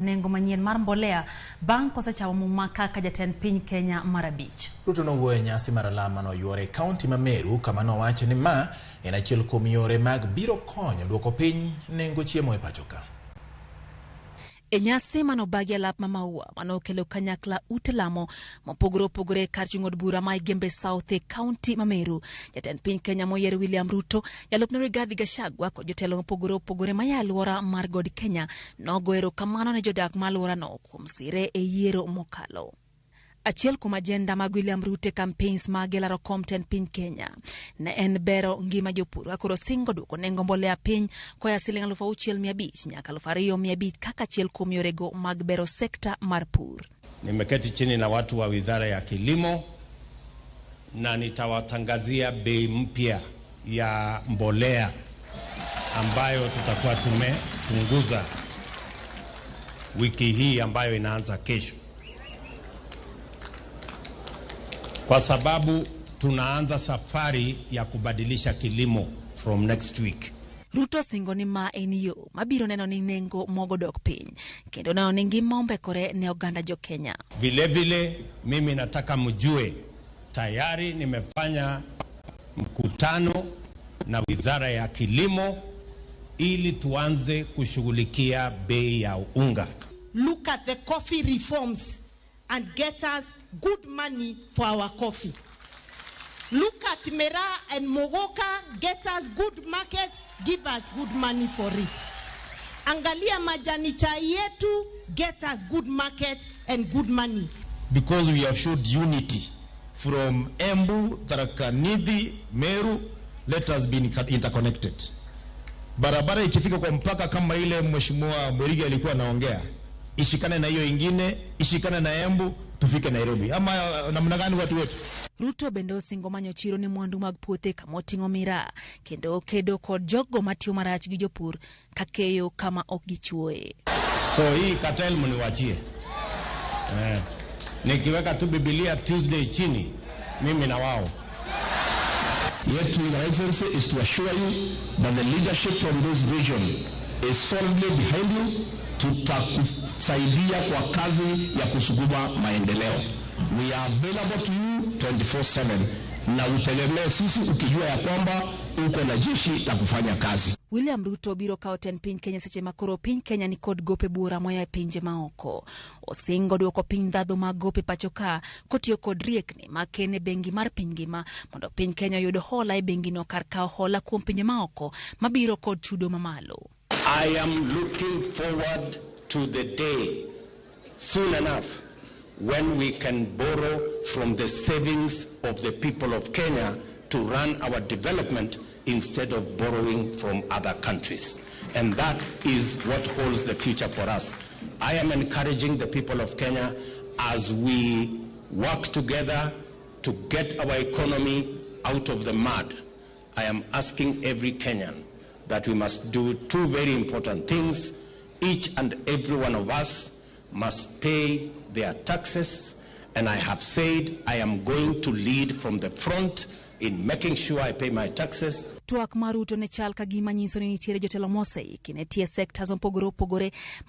Nengo manyien mar mbolea bang' kosechamo muma kaka jatend piny Kenya mar abich. Ruto nowuoyo e nyasi mar alam manoyuore e kaunti ma Meru kama nowacho ni ma en achiel kuom yore mag biro konyo duoko piny nengo chiemo e pacho ka. E nyasi manobagi alap ma Maua manokelo kanyakla ute lamo mopogore opogore kar chung' od bura ma Igembe South e kaunti ma Meru. Jatend piny Kenya moyier William Ruto, jalupne Rigathi Gachagua kod jotelo mopogore opogore maya alwora mar God Kenya nogo erokamano ne jodak ma alworano kuom sire e yiero mokalo. Achiel kuom ajenda mag William Ruto e campaigns mage laro kom tend piny Kenya ne en bero ngima jopur ka koro singo duoko nengo mbolea piny koa siling 6,500 nyaka 2,500 kaka achiel kuom yorego mag bero sekta mar pur. Nimeketi chini na watu wa Wizara ya Kilimo na nitawatangazia bei mpya ya mbolea ambayo tutakuwa tumepunguza wiki hii ambayo inaanza kesho, kwa sababu tunaanza safari ya kubadilisha kilimo from next week. Ruto singo ni ma en yo mabiro neno ni nengo mogo dok piny kendo neno ni ngima ombekore ne oganda jo Kenya. Vile vile mimi nataka mjue tayari nimefanya mkutano na Wizara ya Kilimo ili tuanze kushughulikia bei ya unga. Look at the coffee reforms and get us good money for our coffee. Look at Miraa and Muguka, get us good markets, give us good money for it. Angalia majani chai yetu, get us good markets and good money. Because we have showed unity from Embu, Tharaka Nithi, Meru, let us be interconnected. Barabara ikifika kwa mpaka kama ile Mheshimiwa Murigi alikuwa anaongea, ishikane na hiyo ingine, ishikane na Embu, tufike Nairobi. Ama namna gani watu wetu? Ruto bende osingo manyo chiro ne mwandu mag puothe kama oting'o miraa kendo kedo kod jogo matiyo marach gi jopur ka keyo kama ok gichuoye. So hii cartel mniwachie. Nikiweka tu Biblia Tuesday chini, mimi na wao. Yetu, Your Excellency, is to assure you that the leadership from this vision is solidly behind you. Tutakusaidia kwa kazi ya kusukuma maendeleo. We are available to you 24/7 na utegemee sisi ukijua ya kwamba uko na jeshi la kufanya kazi. William Ruto biro kawo tend piny Kenya seche ma koro piny Kenya ni kod gope buora moa e pinje maoko. Osingo duoko piny ndhadhu mag gope pacho ka kotiyo kod riekni maken e bengi mar piny ngima mondo piny Kenya oyud hola e bengino kar kawo hola kuom pinje maoko mabiro kod chudo mamalo. I am looking forward to the day soon enough when we can borrow from the savings of the people of Kenya to run our development instead of borrowing from other countries. And that is what holds the future for us. I am encouraging the people of Kenya as we work together to get our economy out of the mud. I am asking every Kenyan that we must do two very important things. Each and every one of us must pay their taxes, and I have said I am going to lead from the front in making sure I pay my taxes. Twak mar Ruto ne chal ka gima nyiso ni nitiere jotelo moseiki ne tie sectors mopogore opogore ma